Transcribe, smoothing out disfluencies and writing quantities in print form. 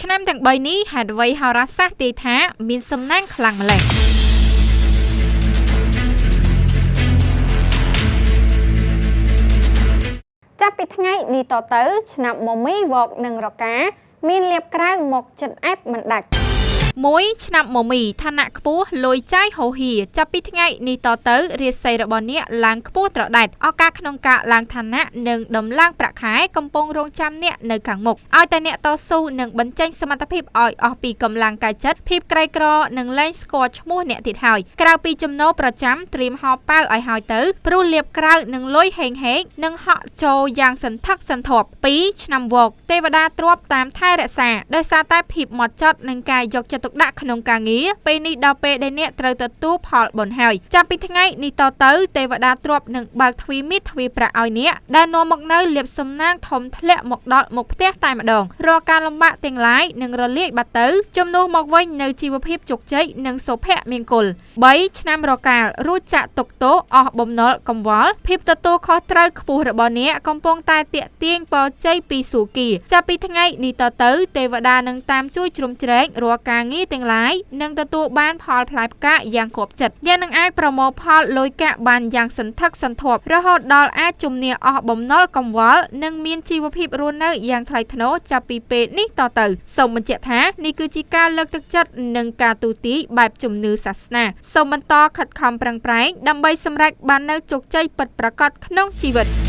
ឆ្នាំទាំង3នេះហេតុអ្វីហោរាសាស្ត្រទាយថាមានសំណាងខ្លាំងម្ល៉េះ ចាប់ពីថ្ងៃនេះតទៅឆ្នាំមមីវកនិងរកាមានលៀបក្រៅមកចិត្តអែបមិនដាច់ 1ឆ្នាំមមីឋានៈខ្ពស់លុយចាយហូហៀចាប់ពីថ្ងៃនេះតទៅរាសីរបស់អ្នកឡើងខ្ពស់ត្រដែតឱកាសក្នុងការឡើងឋានៈនិងដំឡើងប្រាក់ខែកំពុងរងចាំអ្នកនៅខាងមុខឲ្យតែអ្នកតស៊ូនិងបញ្ចេញសមត្ថភាពឲ្យអស់ពីកម្លាំងកាយចិត្តភាពក្រីក្រនិងលែងស្គាល់ឈ្មោះអ្នកទៀតហើយក្រៅពីចំណូលប្រចាំត្រៀមហោប៉ៅឲ្យហើយទៅព្រោះលៀបក្រៅនិងលុយហេងហេងនិងហក់ចូលយ៉ាងសន្ធឹកសន្ធាប់2ឆ្នាំវកទេវតាទ្របតាមថែរក្សាដោយសារតែភាពម៉ត់ចត់និងការយកចិត្តទុកដាក់ក្នុងការងារពេលនេះដល់ពេលដែលអ្នកត្រូវទទួលផលបុណ្យហើយចាប់ពីថ្ងៃនេះតទៅទេវតាទ្របនឹងបើកទ្វារមាសទ្វារប្រាក់ឲ្យអ្នកដែលនាំមកនូវលាភសំណាងធំធ្លាក់មកដល់មុខផ្ទះតែម្ដងរាល់ការលំបាកទាំងឡាយនឹងរលាយបាត់ទៅជំនួសមកវិញនៅជីវភាពជោគជ័យនិងសុភមង្គល3ឆ្នាំរកាលរួចចាក់ទុកទោសអស់បំណុលកង្វល់ភាពទទួលខុសត្រូវខ្ពស់របស់អ្នកកំពុងតែទាក់ទាញពរជ័យពីសួគ៌ចាប់ពីថ្ងៃនេះតទៅទេវតានឹងតាមជួយជ្រោមជ្រែងរាល់ការងារទាំងឡាយនឹងទទួលបានផលផ្លែផ្កាយ៉ាងគាប់ចិត្តអ្នកនឹងអាចប្រមូលផលលុយកាក់បានយ៉ាងសន្ធឹកសន្ធាប់រហូតដល់អាចជំនះអស់បំណុលកង្វល់និងមានជីវភាពរស់នៅយ៉ាងថ្លៃថ្នូរចាប់ពីពេលនេះតទៅសូមបញ្ជាក់ថានេះគឺជាការលើកទឹកចិត្តនិងការទូទាយបែបជំនឿសាសនាសូមបន្តខិតខំប្រឹងប្រែងដើម្បីសម្រេចបាននូវជោគជ័យពិតប្រាកដក្នុងជីវិត។